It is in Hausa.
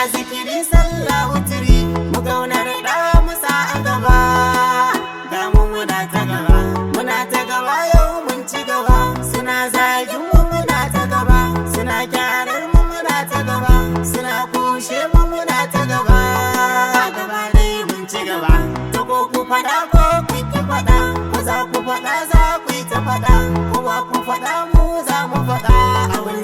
Zikiri, sallah, wuturi, mu kaunar da musa a gaba. Ga mu muna ta gaba, muna ta gaba, yau mun ci gaba. Suna zagin mu, muna ta gaba. Suna kyarar mu, muna ta gaba. Suna kushe mu, muna ta gaba. Gaba dai mun ci gaba. To ko ku faɗa ko ku ki faɗa, ko za ku faɗa, za ku yi ta faɗa, ko ba ku faɗa, mu za mu faɗa. A wani